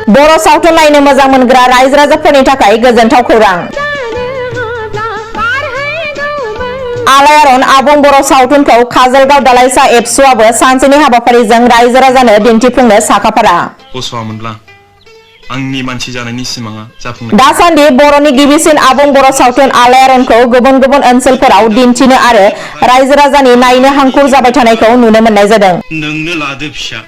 बर' सावथुन नायनो मोजां मोनग्रा रायजो राजाफोरनि थाखाय गोजोनथाव खौरां। आलायारन आबुं बर' सावथुनखौ काजलगाव दालाइसा एबसुआबो सानसेनि हाबाफारिजों रायजो राजानो दिन्थिफुंनो साखाफारा। आंनि मानसि जानायनि सिमाङा जाफुंनाय। दासान्दि बर'नि गिबिसिन आबुं बर' सावथुन आलायारनखौ गुबुन गुबुन ओनसोलफोराव दिन्थिनो आरो रायजो राजानि नायनो हांखुर जाबाय थानायखौ नुनो मोननाय जादों। नोंनो लादो फिसा।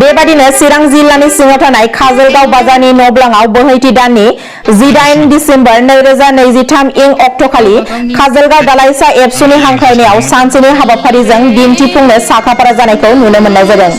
बेबादिनो चिरां जिल्लानि सिङाव थानाय काजलगाव बाजारनि नब्लाङाव बोहैथि दाननि 18 दिसेम्बर 2023 इं अक्ट'खालि काजलगाव दालाइसा एबसुनि हांख्रायनायाव सानसेनि हाबाफारिजों दिन्थिफुंनो साखाफारा जानायखौ नुनो मोननाय जादों।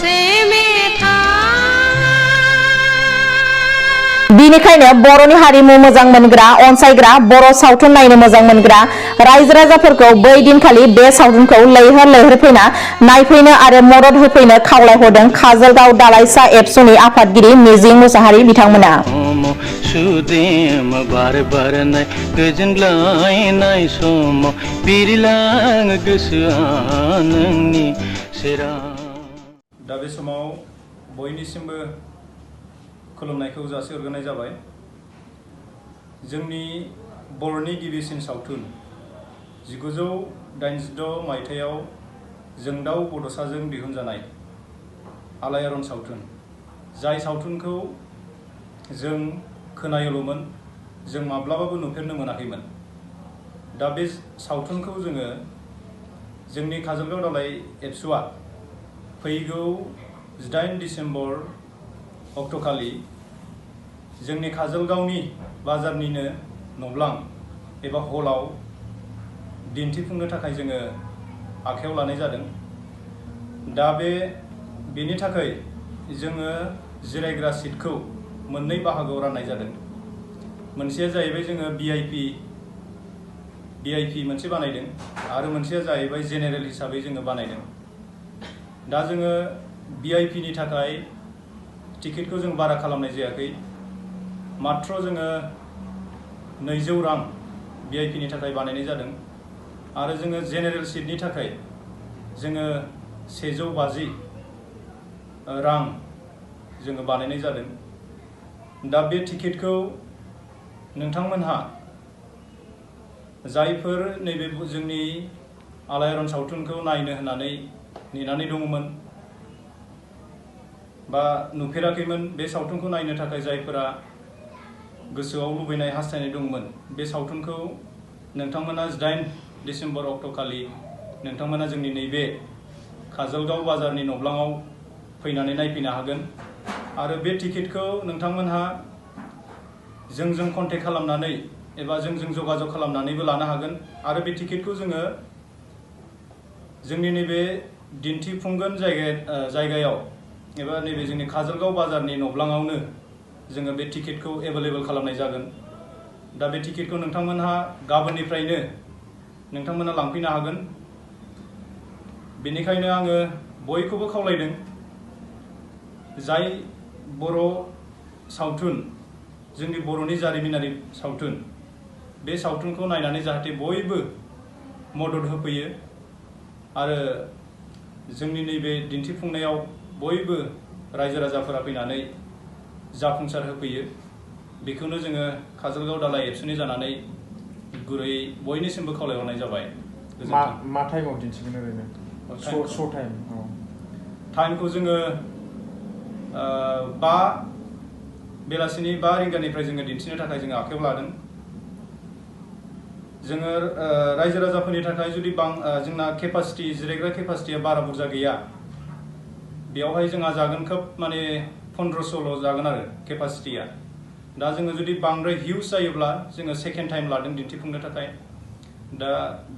बिनिखायनो बर'नि हारिमु मोजां मोनग्रा अनसायग्रा बर' सावथुन नायनो मोजां मोनग्रा रायजो राजाफोरखौ बै दिनखालि बे सावथुनखौ लैहोर लैहोर फैना नायफैनो आरो मदद होफैनो खावलायहरदों काजलगाव दालाइसा एबसुनि आफादगिरि मिजिं मुसाहारि बिथांमोना। दा बे समाव बयनिसिमबो खुलुमनायखौ जासिहरग्रोनाय जाबाय। जोंनि बर'नि गिबिसिन सावथुन 1986 मायथाइयाव जोंदाव बड'साजों दिहुनजानाय आलायारन सावथुन, जाय सावथुनखौ जों खोनायोल'मोन, जों माब्लाबाबो नुफेरनो मोनाखैमोन। दा बे सावथुनखौ जोङो जोंनि काजलगाव दालाइ एबसुआ फैगौ 18 दिसेम्बर अक्ट'खालि जोंनि काजलगावनि बाजारनिनो नब्लां एबा हलाव दिन्थिफुंनो थाखाय जोङो आखायाव लानाय जादों। दा बेनि थाखाय जोङो जिरायग्रा सिटखौ मोननै बाहागोआव राननाय जादों। मोनसेया जाहैबाय जोङो भिआइपि मोनसे बानायदों आरो मोनसेया जाहैबाय जेनेरेल हिसाबै जोङो बानायदों। दा जोङो भिआइपिनि थाखाय टिकेटखौ जों बारा खालामनाय जायाखै। मात्र जोङो 200 रां भिआइपिनि थाखाय बानायनाय जादों आरो जोङो जेनेरेल सिटनि थाखाय जोङो 150 रां जोङो बानायनाय जादों। दा बे टिकेटखौ नोंथांमोनहा जायफोर नैबे जोंनि आलायारन सावथुनखौ नायनो होननानै नेनानै दङमोन बा नुफेराखैमोन, बे सावथुनखौ नायनो थाखाय जायफोरा गोसोआव लुबैनाय हास्थायनाय दंमोन, बे सावथुनखौ नोंथांमोना 18 दिसेम्बर अक्ट'खालि नोंथांमोना जोंनि नैबे काजलगाव बाजारनि नब्लाङाव फैनानै नायफैनो हागोन। आरो बे टिकेटखौ नोंथांमोनहा जोंजों कन्टेक्ट खालामनानै एबा जोंजों जगाजग खालामनानैबो लानो हागोन। आरो बे टिकेटखौ जोङो जोंनि नैबे दिन्थिफुंगोन जायगायाव एबा नैबे जोंनि काजलगाव बाजारनि नब्लाङावनो जोङो बे टिकेटखौ एभेलेबल खालामनाय जागोन। दा बे टिकेटखौ नोंथांमोनहा गाबोननिफ्रायनो नोंथांमोना लांफैनो हागोन। बेनिखायनो आङो बयखौबो खावलायदों, जाय बर' सावथुन, जोंनि बर'नि जारिमिनारि सावथुन, बे सावथुनखौ नायनानै जाहाथे बयबो मदद होफैयो आरो जोंनि नैबे दिन्थिफुंनायाव बयबो रायजो राजाफोरा फैनानै जाफुंसार होफैयो, बेखौनो जोङो काजलगाव दालाइ एबसुनि जानानै गुरै बयनिसिमबो खावलायहरनाय जाबाय। मा टाइमाव दिन्थिगोन ओरैनो? श' टाइम? टाइमखौ जोङो बेलासिनि 5 रिंगानिफ्राय जोङो दिन्थिनो थाखाय जोङो आखायाव लादों। जोङो रायजो राजाफोरनि थाखाय जुदि जोंना केपासिटि, जिरायग्रा केपासिटिया बारा बुरजा गैया, बेयावहाय जोंहा जागोन खोब माने 1500ल' जागोन आरो केपासिटिया। दा जोङो जुदि बांद्राय हिउज जायोब्ला जोङो सेकेन्ड टाइम लादों दिन्थिफुंनो थाखाय। दा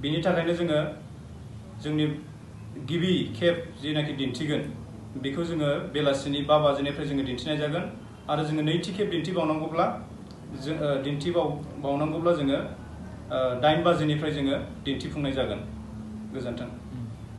बिनि थाखायनो जोङो जोंनि गिबि खेब जेनाखि दिन्थिगोन बेखौ जोङो बेलासिनि 5 बाजिनिफ्राय जोङो दिन्थिनाय जागोन आरो जोङो नैथि खेब दिन्थिबावनांगौब्ला जोङो 8 बाजिनिफ्राय जोङो दिन्थिफुंनाय जागोन। गोजोन्थों।